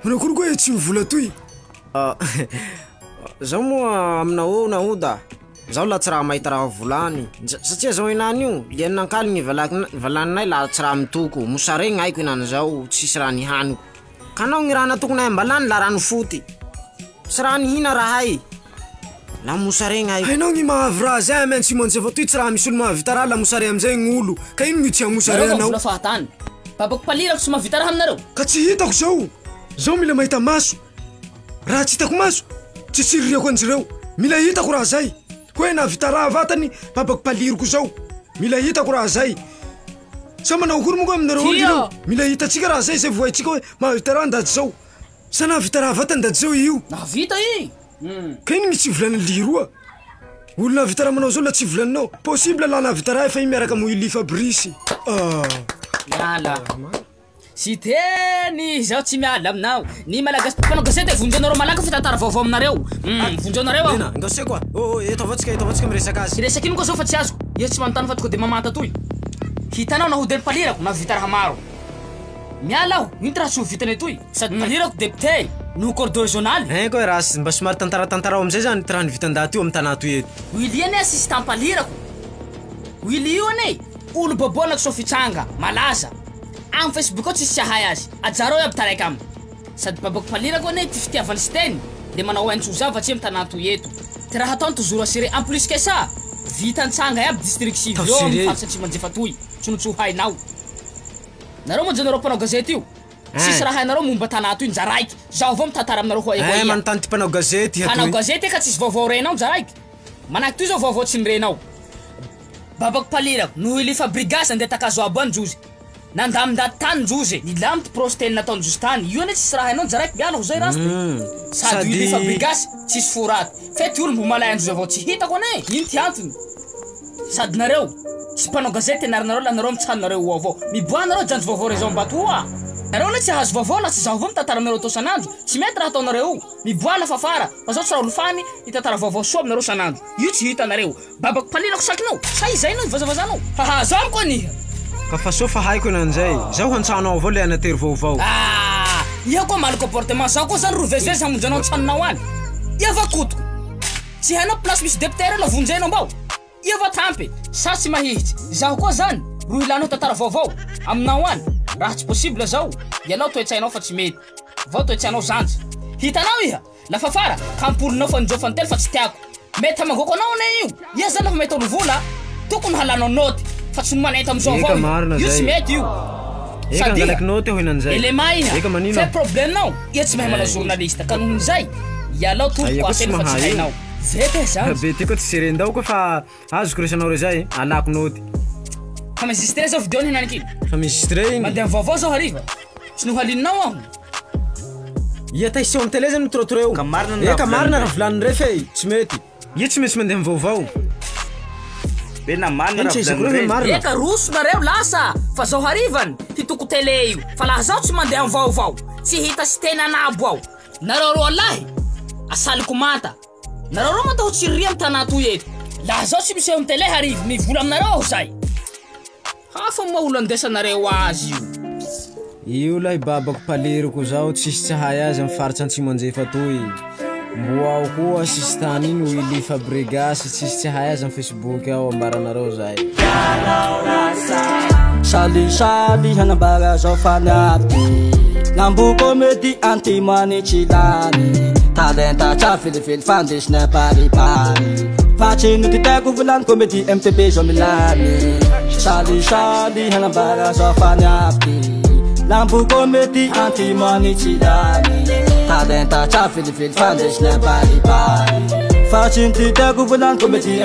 Manao akory koa tsy mivola toy? Zaho moa aminao nahoda, zaho la tsy raha mahita raha volany, satria zao henany io, lian'ankaligny valaninay la tsy raha mitoko, mosare gn'aiko henany zao, tsisy raha nihaniko. Ka anao gny raha natokonay ambalany la rano foty, tsy raha nihina rahay, la mosare gn'aiko. Hainao gny mahavy raha zay amy Antsimo Anjeva toy tsy raha misy olo mahavita raha la mosare amizay gn'olo, ka ino gny tsy hamosare Nareo anao? vola fahatany. Babako palirako tsy mahavita raha aminareo. Ka tsy hitako zao, zao mila mahita maso, raha tsy hitako maso, tsy tsiririako anjireo, mila hitako raha zay, hoe nahavita raha vatany babako paliriko zao, mila hitako raha zay. Sa manao akory moa koa aminareo Kia! ireo? Mila hitantsika raha zay, zay vohaintsika hoe mahavita raha ndaty zao. Sa nahavita raha vatany ndaty zao io? Nahavita i. Ka ino misy tsy volanin'ny liroa? Olo nahavita raha manao zao la tsy volaninao. Possible la nahavita raha fa io miaraka amy Willy Fabrice. Ah. Miala. Siteny, zaho tsy miala aminao. Ny Malagasy mpanao gazety vonjenareo malaky fitantara vaovao aminareo. Vonjenareo aho. Lena, ndao se koa. Oh, oh, eto avao tsika, eto avao tsika miresaka azy. Hiresaka ino koa zao fa tsy azoko. Iha tsy manontany fa tonga de mamanta toy. Hitanao na hody palirako na vita raha maro. Miala aho, ino ty raha tsy ho vitany etoy? Sady palirako député no coordon régional. Hein koa raha mba somary tantaratantarao amizay zany ty raha nivitan-daty io amy tanà toy eto. Willy anie assistant palirako. Willy io anie olo boboanako sofitsanga malaza. Amy Facebook ao tsisy tsy ahay azy. Ajarao iaby taraiky aminy. Sady babako palirako anie ty fitiavany Siteny de manao haintso zavatsy amy tanà toy eto. Ty raha ataony toujours assuré. En plus que ça, vita antsanga iaby district sivy eo amy Tafsiré. faritsy Atsimo Andrefa toy. Tsy no tsy ho hainao. Nareo moa jenareo mpanao gazety io. Tsisy raha hainareo momba tanà toy njaraiky. Zaho avao mitantara aminareo ho Hein, aia. manontany ty mpanao gazety Mpanao atoy. gazety ka tsisy vaovao renao njaraiky. Manahaky toy zao vaovao tsy nirenao. Babako palirako noho ili Fabrigas andeha takazo abo any jozy. Nandamy-ndaty tany jozy. Nilamy ty prostel nataony jozy tany. Io anie tsisy raha hainao njaraiky miala ho zay rasty. Sady ili Sady Fabrigas tsisy foraty. Fe ty olo mbo malay anjozy avao tsy hitako anie. Ino ty antony? Sady nareo tsy mpanao gazety anaranareo la nareo mitsanonareo io avao. Miboaha nareo janjo vaovao rezao ambatoa. Nareo anie tsy hahazo vaovao la tsy zaho avao mitantara aminareo atao sanandro. Tsy mety raha ataonareo io. Miboaha la fafara. Fa zao tsy raha olo fany hitantara vaovao soa aminareo sanandro. Io tsy hitanareo. Babako palirako sakinao. Sa izay no vazavazanao? Haha zao amiko aniha. Ka fa soa fa haiko nanzay. Zaho antsanao avao le anatery vaovao. Ah, iha koa mal comportement. Zaho koa zany ro vezivezy hamonjenao antsanonao any. Iha va kotoko. Tsy hainao place misy député reo la vonjenao mbao. Iha va tampy. Sa tsy mahihitsy. Zaho koa zany ro ilanao tantara vaovao aminao any. Raha tsy possible zao, ialao toe-tsainao fa tsy mety. Vao toe-tsainao zanjy. Hitanao iha, la fafara, kampolinao fa nijao fa nitelo fa tsy tiako. Mety hamangoko anao anie io. Iha zany lafa mahita olo vola, tokony halanao noty fa tsy manenta amizao Eka avao iha. marina Io tsy zay. mety io. Eka Sady iha, angalaky noty aho henan'izay. elema iha. Eka manino Fe aho. problème-nao, iha tsy mahay manao Eh. journaliste. Ka nohon'izay, ialao Ah, tompoko iha koa tsy aseny fa tsy mahay io. hainao. Zay zany. Be ty koa tsy serendao koa fa azoko resanao rezay, alako noty. Fa enregistré zao vidéo henaniky iny. Fa enregistré igny. Mandeha vaovao zao hariva. Tsy nohalininao aho. Ia ta hiseho amy télé zany mitorotoro eo. Ka marina ny Eka raha marina volaninay. raha volaninay fe tsy mety. Ia tsy maintsy mandeha amy vaovao. Be na marina Ino raha tsy aizako reo hoe volaninay. marina. Eka roso nareo lasa fa zao harivany hitoko télé io. Fa laha zaho tsy mandeha amy vaovao, tsy hita sy tena anabo ao. Nareo roa lahy asaliko manta. Nareo roa manta ho tsiriria amy tanà toy eto. Laha zaho tsy miseho amy télé hariva, mivola aminareo aho zay. Hafa moa olo andesanareo azy io. Io lahy babako paliriko zao tsisy tsy hahay azy amy faritsy Antsimo Anjefa toy. Mbo ao koa sisintany iny Willy Fabregas tsisy tsy hahay azy amy Facebook ao ambaranareo zay. Salisaly hanambara zao fanaty Lambo komedy antimany tsy lany Talenta tsa velively fandesina paripary Fa tsy notitako volany komedy MTP zao milamy Salisaly hanambara zao fanaty Lambo komedy antimany tsy lany Talenta tsa velively fandesina paripary Fa tsy notitako volany komedy.